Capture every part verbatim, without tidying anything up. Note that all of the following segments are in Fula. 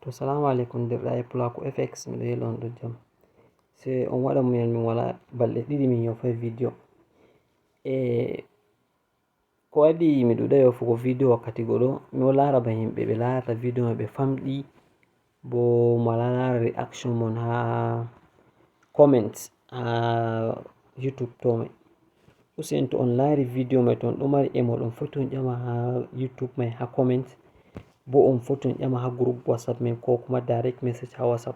To, salamu aleykum, nderɗaa e Pulaaku F X, miɗo yela on ɗo jam. Se on waɗa muñal, min wala balɗe ɗiɗi min yofay video. E ko waɗi mi ɗuuɗa yofugo video wakkati goɗo, mi o laara ba yimɓe ɓe laarata video maɓɓe famɗi, bo mi wala laara reaction mon ha comment ha YouTube to mai. Usen to on laari video mai to on ɗo mari emo ɗon foti on ƴama ha YouTube mai ha comment, bo on foti on ƴama ha group WhatsApp mai ko kuma direct message ha WhatsApp.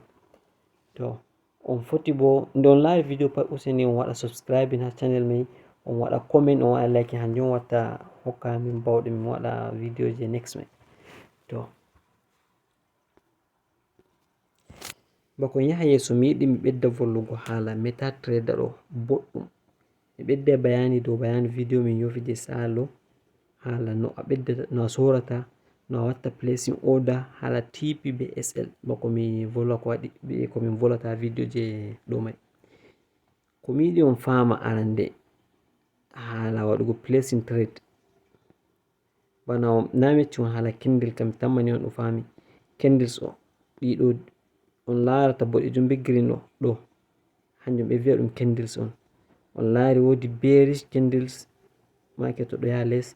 To on foti bo nde on laari video pat useni on waɗa subscribing ha channel mai, on waɗa comment, on waɗa like, hanjum watta hokka min bawɗe min waɗa video je next mai. To. Bako mi yaha yeeso, mi yiɗi mi ɓedda vollugo haala MetaTrader ɗo boɗɗum. Mi ɓedda bayani dow bayani video min yofi je salo, haala no a ɓeddata, no a sorata, no a watta placing order haala T P be S L. Bako mi vola ko waɗi, ko min volata video je ɗo mai. Ko mi yiɗi on faama arande haala waɗugo placing trade. Bana on na mi yecci on haala candle kam, mi tammani on ɗo faami. Candles o ɗiɗo on laarata boɗejum be green o ɗo, hanjum ɓe vi'a ɗum candles on. On laari woodi bearish candles, market to ɗo yaha les,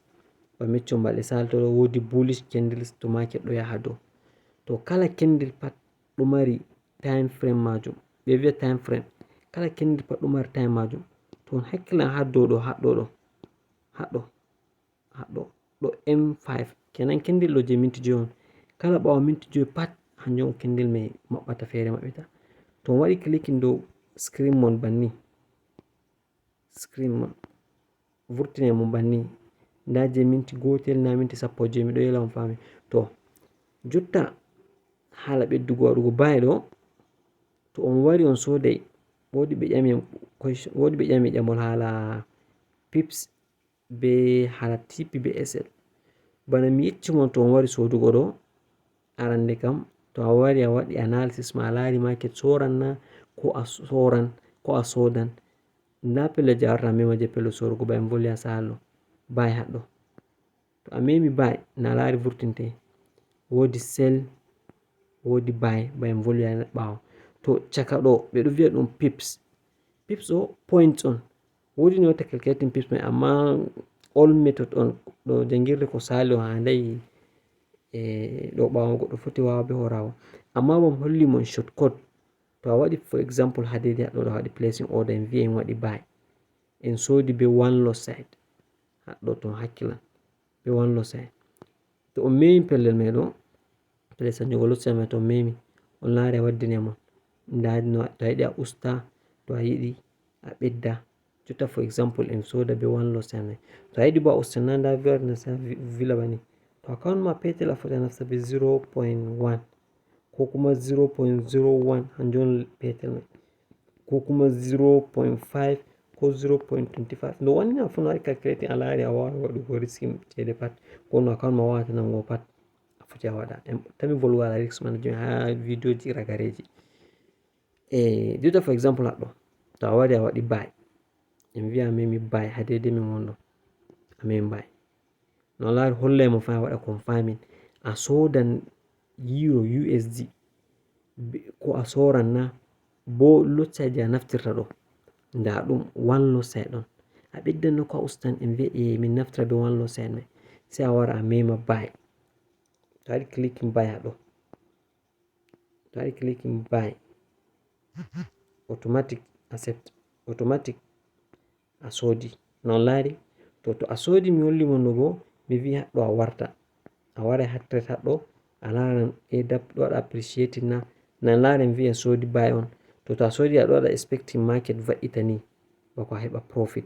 ba mi yecci on balɗe sali to ɗo woodi bullish candles to market ɗo yaha dow. To kala candle pat ɗo mari time frame majum, ɓe vi'a time frame. Kala candle pat ɗo mari time majum. To on hakkilan ha dow ɗo, haɗɗo ɗo, haɗɗo. Haɗɗo ɗo M five kenan, candle ɗo je minti joyi on. Kala ɓawo minti joyi pat hanjum on candle mai maɓɓata, feere maɓɓita. To on waɗi clicking dow screen mon banni, screen mon vurtine mon banni, nda je minti gotel na minti sappo e joyi, miɗo yela on faami. To jotta haala ɓeddugo waɗugo buy ɗo, to on wari on sodai, woodi ɓe ƴami, woodi ɓe ƴami ƴamol haala pips be haala T P be S L. Bana mi yecci mon, to on wari sodugo ɗo, arande kam to a wari a waɗi analysis ma, a laari market soran na ko a soran, ko a sodan. Nda pellel je a warata a mema je pellel sorugo, ba en voli a salo buy haɗɗo. To a memi buy na a laari vurtinte, woodi sell, woodi buy, ba en voli a ɓawo. To caka ɗo ɓe ɗo vi'a ɗum pips. Pips o points on. Woodi ni watta calculating pips mai, amma all method on ɗo jangirde ko sali o handai e ɗo ɓawo goɗɗo foti wawa be horawa. Amma bam holli mon shortcut. To a waɗi for example ha daidai haɗɗo ɗo a waɗi placing order, en vi'a en waɗi buy, en sodi be one loss side. Haɗɗo to on hakkilan be one loss side. To on memi pellel mai ɗo, pellel sanjugo loss side mai to on memi, on laari a waddine mon. Nda no to a yiɗi a usta, to a yiɗi a ɓedda. Jotta for example en soda be one loss side mai. To a yiɗi bo a usta na nda vi'a na sa vila bani. To account ma petel a foti a nafta be zero point one ko kuma zero point zero one, hanjum on petel mai, ko kuma zero point five ko zero point twenty five. Nde wannina fu no waɗi calculating a laari a wawa waɗugo risking cede pat, ko no account ma wawata nango pat a foti a waɗa. Tami volwa ala risk management ha video ji ragareji. E jotta for example haɗɗo to a wari a waɗi buy, en vi'a a memi buy ha daidai min wonɗo, a memi buy. No a laari hollay mo fa a waɗa confirming a sodan euro, U S D, ko a soran na bo loss side je a naftirta ɗo. Nda ɗum one loss side ɗon. A ɓeddan no ko a ustan, en vi'a e min naftira be one loss side mai. Sai a wara a mema buy. To a waɗi clicking buy haɗɗo. To a waɗi clicking buy, automatic accept, automatic a sodi. No on laari? To, to a sodi mi holli mon no bo, mi vi'i haɗɗo a warta. A warai ha trade haɗɗo, a laaran A W ɗo waɗa appreciating na, na laaran vi'en sodi buy on. To, to a sodi a ɗo waɗa expecting market va'ita ni, bako a heɓa profit.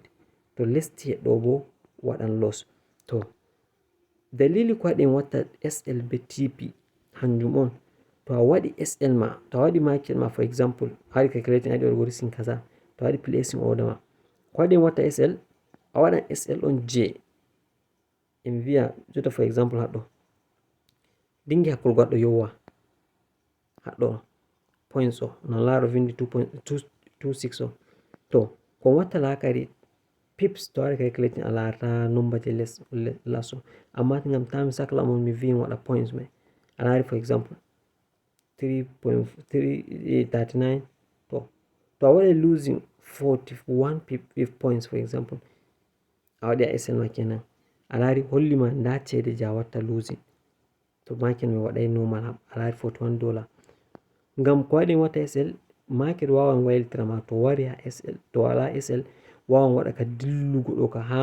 To lesti heɗɗo bo waɗan loss. To, dalili ko waɗi en watta S L be T P hanjum on, to a waɗi S L ma, to a waɗi market ma, for example a waɗi calculating a yiɗi waɗugo risking kaza, to a waɗi placing order ma, ko waɗi en watta S L, a waɗan S L on je en vi'a jotta for example haɗɗo dingi hakkulgo haɗɗo yowa haɗɗo points o, no laaro vindi two point two six o. To ko watta laakari pips, to a waɗi calculating a laarata number je les, les o. Amma ngam ta mi sakla mon mi vi'in waɗa points mai. A laari for example three point three thirty nine. To to a waɗay losing forty one points, for example, a waɗi a S L ma kenan, a laari holli ma nda ceede je a watta losing. To market mai waɗay normal, a laari forty one dollar. Ngam ko waɗi en watta S L, market wawan waylitira ma to wari ha S L, to wala S L wawan waɗa ka dillugo ɗo ka ha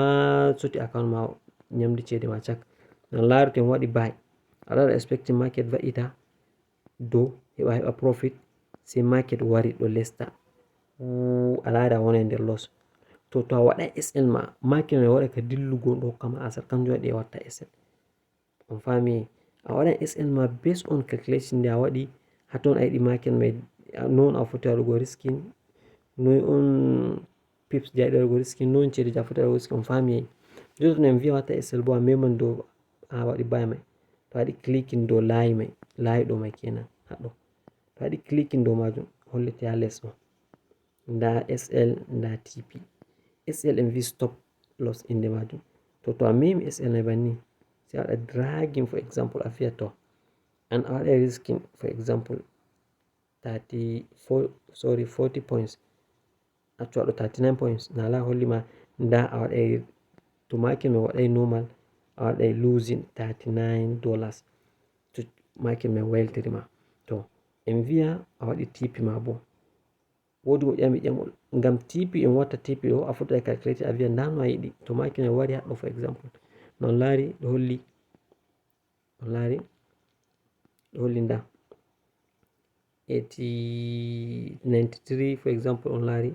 soti account ma, nyamdi ceede ma cak. Non laari to en waɗi buy, a ɗaɗa expecting market va'ita dow, heɓa heɓa profit, sei market wari ɗo lesta. Wuu, a laari a wonay nder loss. To to a waɗay S L ma, market mai waɗa ka dillugo ɗo hokka ma asar, kanjum waɗi a watta S L. On faami? A waɗan S L ma based on calculation nde a waɗi, ha ton a yiɗi market mai, non a foti waɗugo risking, noi on pips je a yiɗi waɗugo risking, non ceede je a foti waɗugo risking. On faami? Jotta no en vi'a watta S L bo, a meman dow a waɗi buy mai. To a waɗi clicking dow layi mai, layi ɗo mai kenan, haɗɗo. To a waɗi clicking dow majum, hollete ha les ɗo. Nda S L, nda T P. S L en vi stop loss inde majum. To to a memi S L mai banni, sai a waɗa dragging, for example, a vi'a to an a waɗa risking, for example, thirty-four, sorry, forty points. Accu a ɗo thirty nine points, na la holli ma nda a waɗay, to market mai waɗay normal, a waɗay losing thirty nine dollars. To market mai waylitiri ma, to en vi'a a waɗi T P ma bo. Wodi mo ƴami ƴamol, ngam T P en watta T P ɗo, a foti a calculate a vi'a nda no a yiɗi. To market mai wari haɗɗo, for example, non laari ɗo holli, on laari ɗo holli nda eighty, ninety three, for example, on laari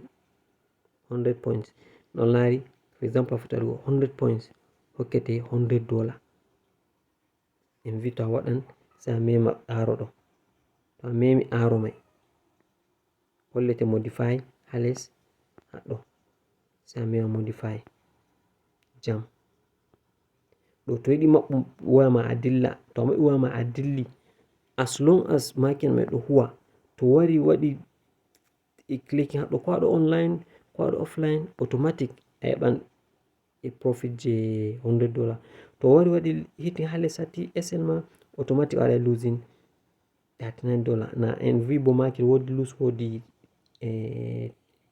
hundred points, non laari, for example, a foti waɗugo hundred points, hokkete hundred dollar. En vi to a waɗan, sai a mema aro ɗo. To a memi aro mai, hollete modify ha les haɗɗo, sai a mema modify. Jam. Ɗo to yiɗi maɓɓu waya ma a dilla, to a maɓɓi waya ma a dilli, as long as market mai ɗo huwa, to wari waɗi e clicking haɗɗo, ko a ɗo online, ko a ɗo offline, automatic a heɓan e profit je hundred dollar. To wari waɗi hitting ha les hatti S L ma, automatic a waɗay losing thirty nine dollar. Na en vi bo market wodi lose, wodi e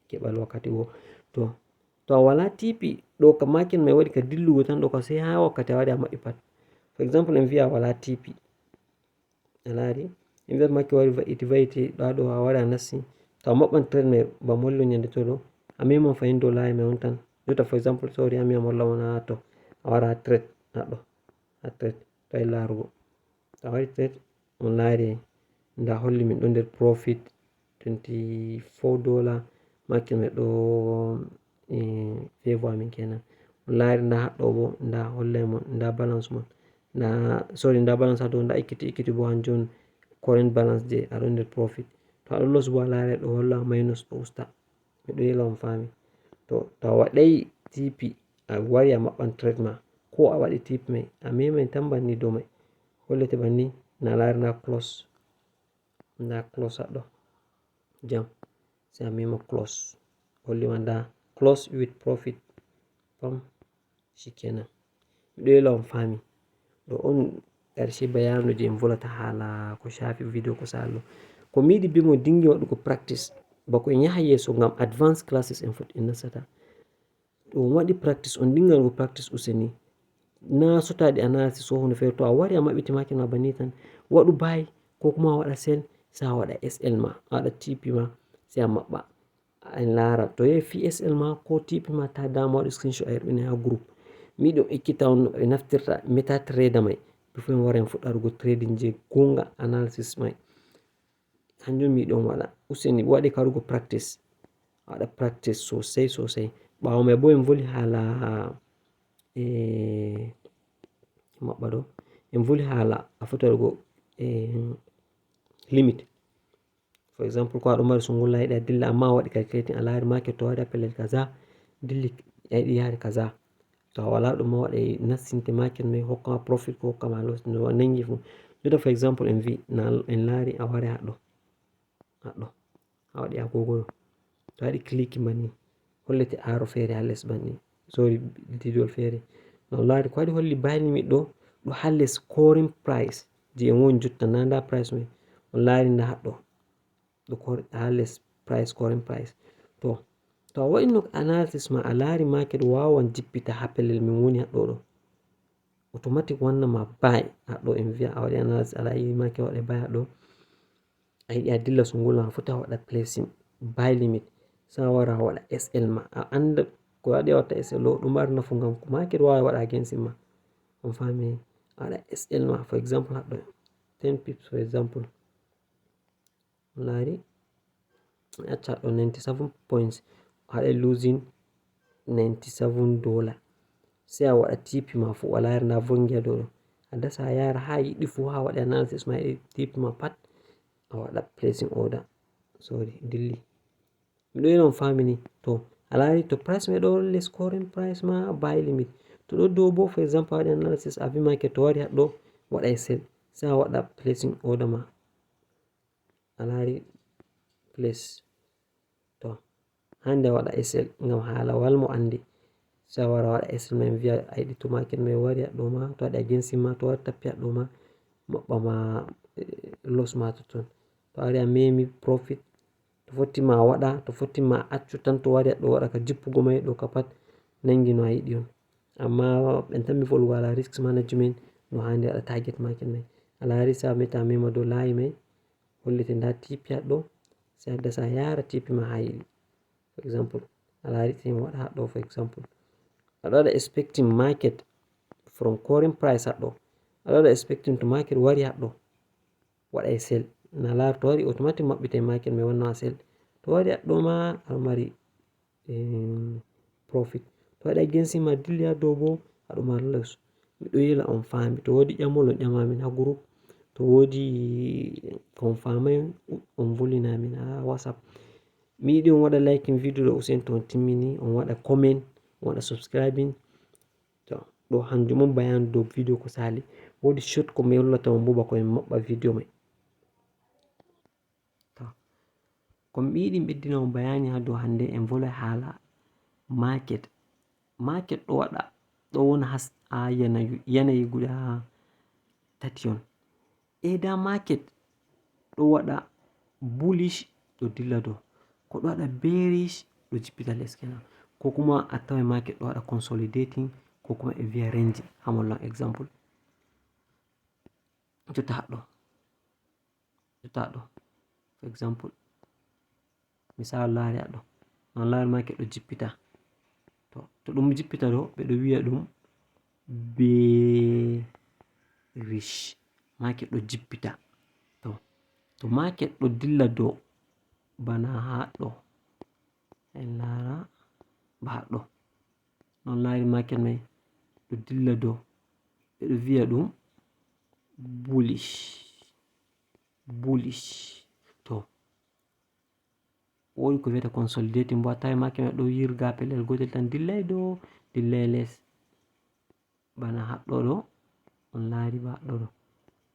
keɓal wakkati go. To to a wala T P ɗo ka market mai waɗi ka dillugo tan ɗo ka, sai ha wakkati a waɗi a maɓɓi pat. For example, en vi a wala T P. A laari? En vi a market wari va'iti, va'iti ɗo, a ɗo a wari a nasti. To a maɓɓan trade mai ba mollo nyande to ɗo, a meman fahin dow layi mai on tan. Jotta, for example, sorry, a mi a molla on ha to, a wara a trade haɗɗo, a trade, to a yi larugo. To a wari trade, on laari nda holli min ɗo nder profit twenty four dollar, market mai ɗo, eh, favor amin kenan. On laari nda haɗɗo bo, nda hollay mon, nda balance mon. Nda, sorry, nda balance ha dow, nda equity, equity bo hanjum on current balance je a ɗo nder profit. To a ɗo loss bo a laari ɗo holla minus ɗo usta. Mi ɗo yela on faami. To, to a waɗay T P, a wari a maɓɓan trade ma, ko a waɗi T P mai, a memai tan banni dow mai. Hollete banni, na laari nda close. Nda close haɗɗo. Jam. Sai a mema close. Holli ma nda close with profit. Pam. Shikenan. Mi ɗo yela on faami. Ɗo on ƙarshe bayanu je en volata hala ko shafi video ko salo. Ko mi yiɗi bimo dingi waɗugo practice. Bako en yaha yeso ngam advanced classes en fot en nasata. To on waɗi practice, on dinga waɗugo practice useni. Na sotaɗi analysis ko hunde feere. To a wari a maɓɓiti market ma banni tan, waɗu buy ko kuma a waɗa sell, sai a waɗa S L ma, a waɗa T P ma, sai a maɓɓa. En laara. To yahi fi S L ma ko T P ma, ta damu, waɗu screenshot a yerɓina ha group. Mi ɗon ekkita on no ɓe naftirta MetaTrader mai. Before en wara en fuɗɗa waɗugo trading je gonga analysis mai. Hanjum mi ɗon waɗa. Useni waɗe ka waɗugo practice. A waɗa practice sosai sosai. Ɓawo mai bo en voli hala, eh, maɓɓa ɗo. En voli hala a foti waɗugo, eh, limit. For example, ko a ɗo mari sungulla, a yiɗi a dilla, amma a waɗi calculating, a laari market to wari ha pellel kaza, dilli, a yiɗi yaade kaza. To a wala ɗum, a waɗay nastinte market mai, hokka ma profit ko hokka ma loss, no nangi fu. Jotta, for example, en vi, na en laari a wari haɗɗo. Haɗɗo. A waɗi agogo ɗo. To a waɗi click banni, hollete aro feere ha les banni. Sorry, didol feere. No laari ko waɗi holli buy limit ɗo, ɗo ha les current price je en woni jotta, na nda price mai. On laari nda haɗɗo ɗo, ha les price, current price. To to a waɗino analysis ma, a laari market wawan jippita ha pellel min woni haɗɗo ɗo, automatic wanna ma buy haɗɗo. En viya a waɗi analysis, a laari market waɗa buy haɗɗo, a yiɗi a dilla sungul ma, a foti a waɗa placing buy limit, sa wara a waɗa S L ma. A anda ko waɗi a watta S L ɗo, ɗum mari nafu ngam ko market wawa waɗa against ma. On fami? A waɗa S L ma, for example haɗɗo ten pips, for example. Laari, acca ɗo ninety seven points, haɗa losing ninety seven dollar. Sai a waɗa T P ma fu, a laari nda vongi ha dow ɗo. A dasa a yara ha yiɗi fu, ha waɗi analysis ma, yiɗi T P ma pat, a waɗa placing order. Sorry, dilli. Miɗo yina on famini. To a laari to price mai ɗo les current price ma, buy limit. To ɗo dow bo, for example, a waɗi analysis, a vi market to wari haɗɗo, waɗa sell. Sai a waɗa placing order ma. A laari place. To hande a waɗa S L ngam hala wal mo andi. Sai a wara waɗa S L mai, viya a yiɗi to market mai wari haɗɗo ma, to waɗi against ma, to wari tapi haɗɗo ma, maɓɓa ma, eh, loss ma totton. To ari a memi profit, to fotti ma a waɗa, to fotti ma a accu tan, to wari haɗɗo waɗa ka jippugo mai ɗo ka pat nangi no a yiɗi on. Amma en tammi volugo hala risk management no hande waɗa target market mai. A laari sa meta mema dow layi mai, hollete nda T P haɗɗo, sai a dasa a yara T P ma ha yiɗi. For example, a laari sai mi waɗa haɗɗo, for example. Aɗo waɗa expecting market from current price haɗɗo. Aɗo waɗa expecting to market wari haɗɗo, waɗa sell. Na laari to wari automatic maɓɓita market mai wanna sell. To wari haɗɗo ma aɗo mari eh, profit. To waɗi against ma dilli ha dow bo, aɗo mari loss. Miɗo yila on fami. To wodi ƴamol on ƴama min ha group. To wodi ko on famai on, on volina min ha WhatsApp. Mi yiɗi on waɗa liking video ɗo usen to on timmini, on waɗa comment, on waɗa subscribing. To ɗo hanjum on bayanu dow video ko sali. Wodi short ko mi hollata on bo bako en maɓɓa video mai. To ko mi yiɗi mi ɓeddina on bayani ha dow hande, en volay hala market. Market ɗo waɗa, ɗo wona ha yanayi, yanayi guda tati on. Either market ɗo waɗa bullish, ɗo dilla dow, ko ɗo waɗa bearish, ɗo jippita les kenan, ko kuma a taway market ɗo waɗa consolidating, ko kuma e viya ranging. Ha mi hollan example. Jotta haɗɗo. Jotta ɗo, for example, misal laari haɗɗo, non laari market ɗo jippita. To to ɗum jippita ɗo, ɓe ɗo wiya ɗum bearish, market ɗo jippita. To to market ɗo dilla dow bana haɗɗo, en laara ba haɗɗo, non laari market mai ɗo dilla dow, ɓe ɗo viya ɗum bullish. Bullish. To wodi ko wiyata consolidating bo, a tawi market mai ɗo yirga pellel gotel tan, dillay dow, dillay les. Bana haɗɗo ɗo, on laari ba haɗɗo ɗo,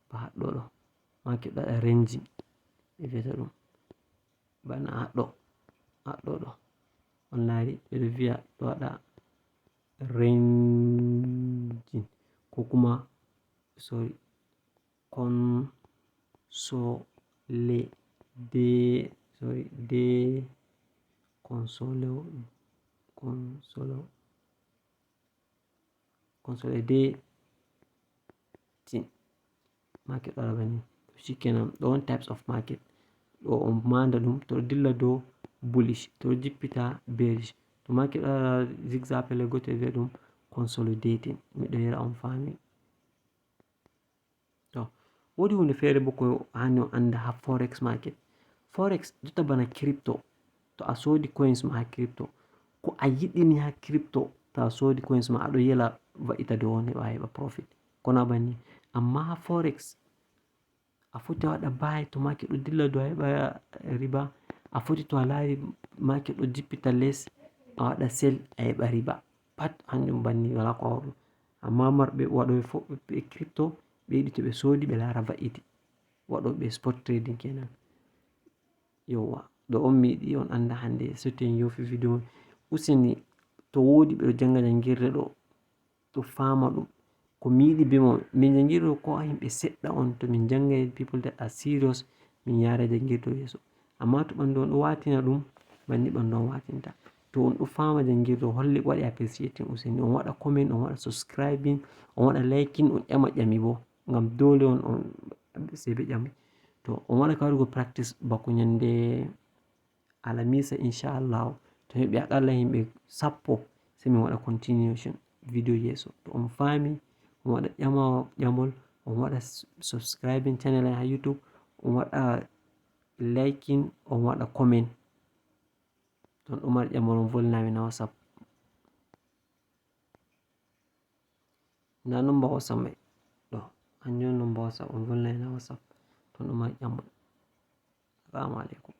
ba haɗɗo ɗo, market ɗo waɗa ranging, ɓe viyata ɗum. Bana haɗɗo, haɗɗo ɗo, on laari ɓe ɗo viya ɗo waɗa ranging, ko kuma, sorry, consolidate, sorry, de console, console, consolidating. Market ɗo waɗa banni. To shikenan, ɗo on types of market. Ɗo on manda ɗum, to ɗo dilla dow bullish, to ɗo jippita bearish. To market ɗo waɗa zigzag pellel gotel, viya ɗum consolidating. Miɗo yira on fami. To wodi hunde feere bo ko hani on anda ha forex market. Forex jotta bana crypto. To a sodi coins ma ha crypto, ko a yiɗini ha crypto, to a sodi coins ma, aɗo yela va'ita dow on heɓa, heɓa profit. Kono a banni. Amma ha forex, a foti a waɗa buy to market ɗo dilla dow a heɓa riba. A foti to a laari market ɗo jippita les, a waɗa sell a heɓa riba. Pat hanjum banni, wala ko hawɗum. Amma marɓe waɗoɓe fo-, ɓe crypto, ɓe yiɗi to ɓe sodi ɓe laara va'iti. Waɗoɓe spot trading kenan. Yowwa, ɗo on mi yiɗi on anda hande, so to en yofi video mai. Useni to wodi ɓe ɗo janga jangirde ɗo, to fama ɗum. Ko mi yiɗi be mon, min jangirde ɗo ko yimɓe seɗɗa on, to min jangay people that are serious, min yaara janngirde o yeeso. Amma to ɓanndu on ɗo waatina ɗum, banni ɓanndu on waatinta. To on ɗo faama janngirde o, holli waɗi appreciating useni, on waɗa comment, on waɗa subscribing, on waɗa liking, on ƴama ƴami bo. Ngam doole on, on sey ɓe ƴami. To on waɗa ka waɗugo practice bako nyannde alamisa, inchallahu, to mi heɓi aqalla yimɓe sappo, sey min waɗa continuation video yeeso. To on faami, on waɗa ƴama ƴamol, on waɗa s-, subscribing channel en ha YouTube, on waɗa liking, on waɗa comment. To on ɗo mari ƴamol, on volina min ha WhatsApp. Nda number WhatsApp mai ɗo, hanjum on number WhatsApp, on volina min ha WhatsApp. To on ɗo mari ƴamol. Assalamu alaikum.